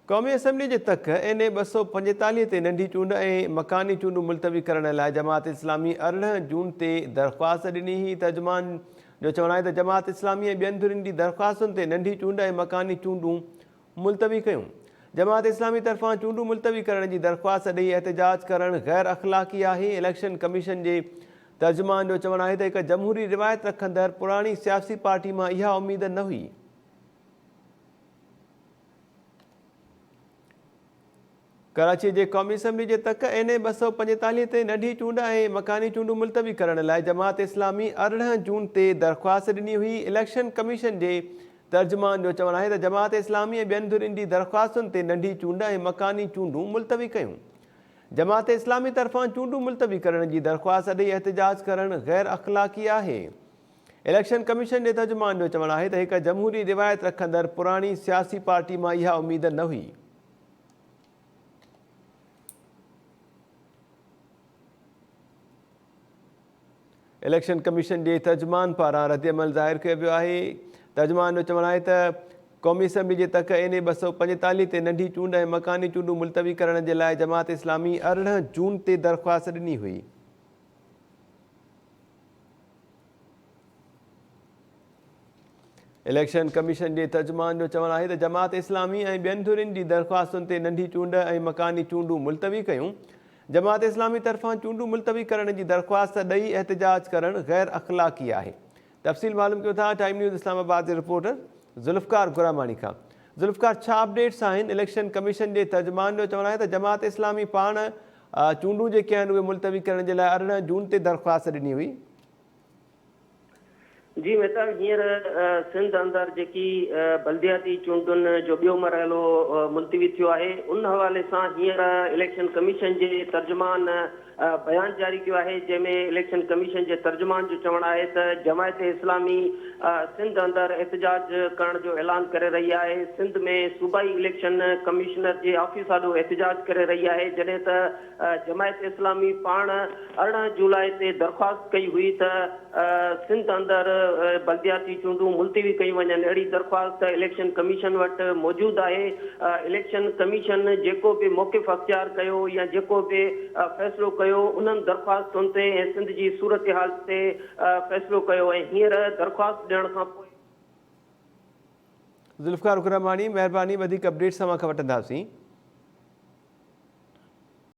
قومي اسيمبلي جي تڪ اين اي 245 تي ننڍي چونڊ ۽ مڪاني چونڊون ملتوي ڪرڻ لاء جماعت اسلامي 18 جون تي درخواست ڏني هئي. ترجمان جو چوڻ آهي ته جماعت اسلامي ۽ ٻين ڌرين جي درخواستن تي ننڍي چونڊ ۽ مڪاني چونڊون ملتوي ڪيون. جماعت اسلامي طرفان چونڊون ملتوي ڪرڻ جي درخواست ڏئي احتجاج ڪرڻ غير اخلاقي آهي. اليڪشن ڪميشن جي ترجمان جو چوڻ آهي ته هڪ جمهوري روايت رکندڙ پراڻي سياسي پارٽي مان اها اميد نه هئي. ڪراچي جي قومي اسيمبلي جي تڪ اين اي 245 تي ننڍي چونڊ ۽ مڪاني چونڊون ملتوي ڪرڻ لاء جماعت اسلامي 18 جون تي درخواست ڏني هئي. اليڪشن ڪميشن جي ترجمان جو چوڻ آهي ته جماعت اسلامي ۽ ٻين ڌرين جي درخواستن تي ننڍي چونڊ ۽ مڪاني چونڊون ملتوي ڪيون. جماعت اسلامي طرفان چونڊون ملتوي ڪرڻ جي درخواست ڏئي احتجاج ڪرڻ غير اخلاقي آهي. اليڪشن ڪميشن جي ترجمان جو چوڻ آهي ته هڪ جمهوري روايت رکندڙ پراڻي سياسي پارٽي مان اها اميد نه هئي. اليڪشن ڪميشن جي ترجمان پاران ردعمل ظاهر ڪيو ويو آهي. ترجمان جو چوڻ آهي ته قومي اسيمبلي جي تڪ اين اي 245 تي ننڍي چونڊ ۽ مڪاني چونڊون ملتوي ڪرڻ جي لاء جماعت اسلامي 18 جون تي درخواست ڏني هئي. اليڪشن ڪميشن جي ترجمان جو چوڻ آهي ته جماعت اسلامي ۽ ٻين ڌرين جي درخواستن تي ننڍي چونڊ ۽ مڪاني چونڊون ملتوي ڪيون. جماعت اسلامي طرفان چونڊون ملتوي ڪرڻ جي درخواست ڏئي احتجاج ڪرڻ غير اخلاقي آهي. تفصيل معلوم ڪيون ٿا ٽائيم نيوز اسلام آباد جي رپورٽر ذوالفقار گراماڻي کان. ذوالفقار ڇا اپڊيٽس آهن؟ اليڪشن ڪميشن جي ترجمان جو چوڻ آهي ته جماعت اسلامي پاڻ چونڊون جيڪي آهن اهي ملتوي ڪرڻ جي لاء 18 جون تي درخواست ڏني هئي. جي مهتاب هينئر سنڌ اندر جيڪي بلدياتي چونڊن جو ٻيو مرحلو ملتوي ٿيو آهي ان حوالي سان هينئر اليڪشن ڪميشن جي ترجمان بيان جاري ڪيو آهي جنهن ۾ اليڪشن ڪميشن جي ترجمان جو چوڻ آهي ته جماعت اسلامي سنڌ اندر احتجاج ڪرڻ جو اعلان ڪري رهي آهي سنڌ ۾ صوبائي اليڪشن ڪمشنر جي آفيس آڏو احتجاج ڪري رهي آهي جڏهن ته جماعت اسلامي پاڻ 18 جولاء تي درخواست ڪئي هئي ته سنڌ اندر بلدياتي چونڊون ملتوي ڪيون وڃن، اهڙي درخواست اليڪشن ڪميشن وٽ موجود آهي، اليڪشن ڪميشن جيڪو به موقف اختيار ڪيو يا جيڪو به فيصلو ڪيو انهن درخواستن تي ۽ سنڌ جي صورتحال تي فيصلو ڪيو ۽ هينئر درخواست ڏيڻ کانپوء. ذوالفقار اڪرماڻي مهرباني وڌيڪ اپڊيٽس اوهان کان وٺنداسين.